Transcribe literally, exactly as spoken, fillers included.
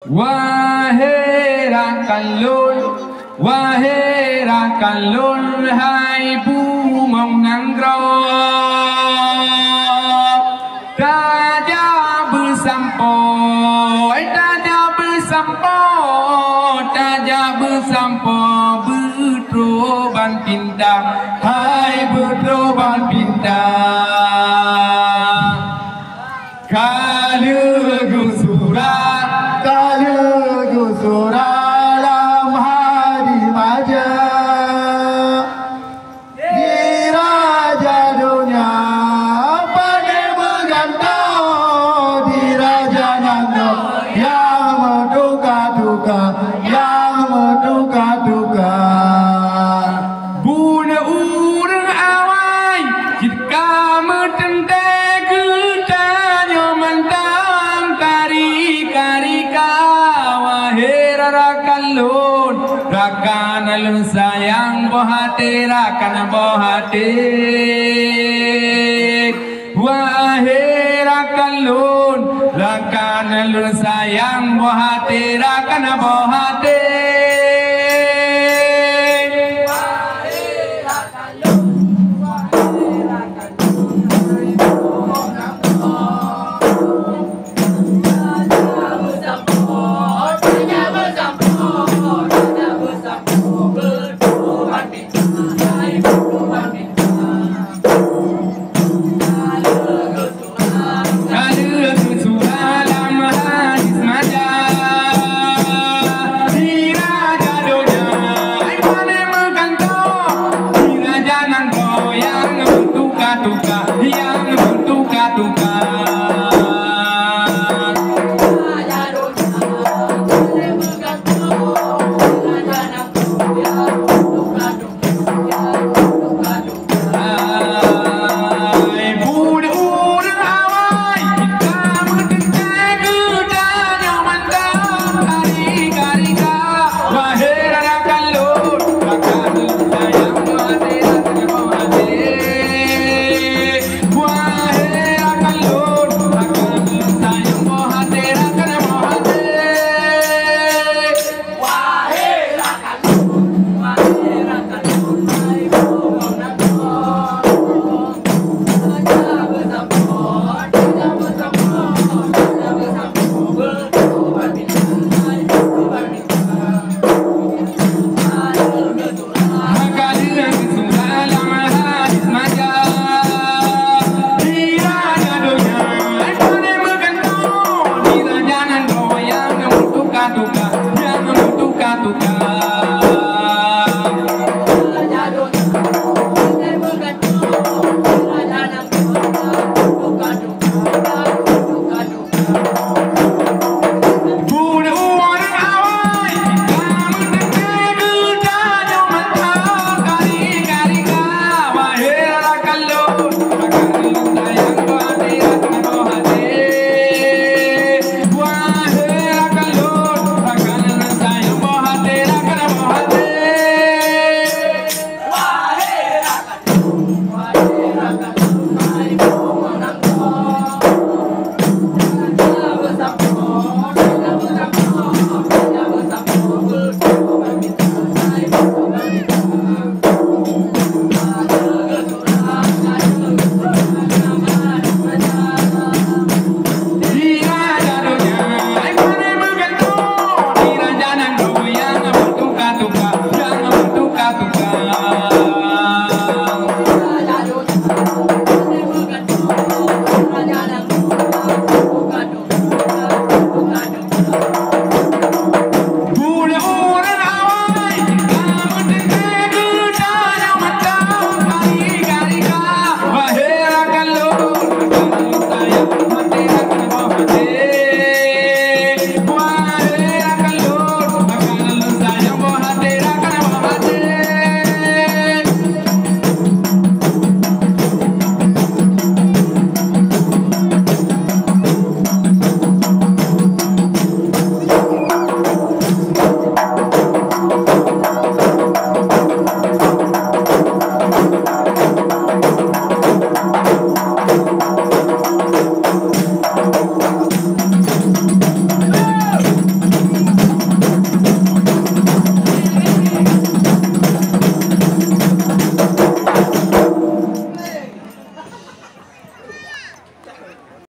Wahé rakan lôn, wahé rakan lôn, hai bungöng nanggroe. Tajak beusampoe, tajak beusampoe, tajak beusampoe beutroh ban pinta, hai beutroh ban pinta. Ka lheueh geusura, ka lheueh geusura lam hadih maja. Di raja donya pane meugantoe, di raja nyan nyang meutuka-tuka, nyang meutuka-tuka. Bunoe ureuëng awai cit ka meuteuntée geutanyoe mantong tari karika. Wahé rakan lôn, rakan lôn sayang boh até, rakan boh até. Wahé rakan lôn, rakan lôn sayang boh até, rakan boh até. Ka lheueh geusura lam hadih maja, di raja donya pane meugantoe, di raja nanggroe nyang meutuka-tuka, nyang meutuka-tuka.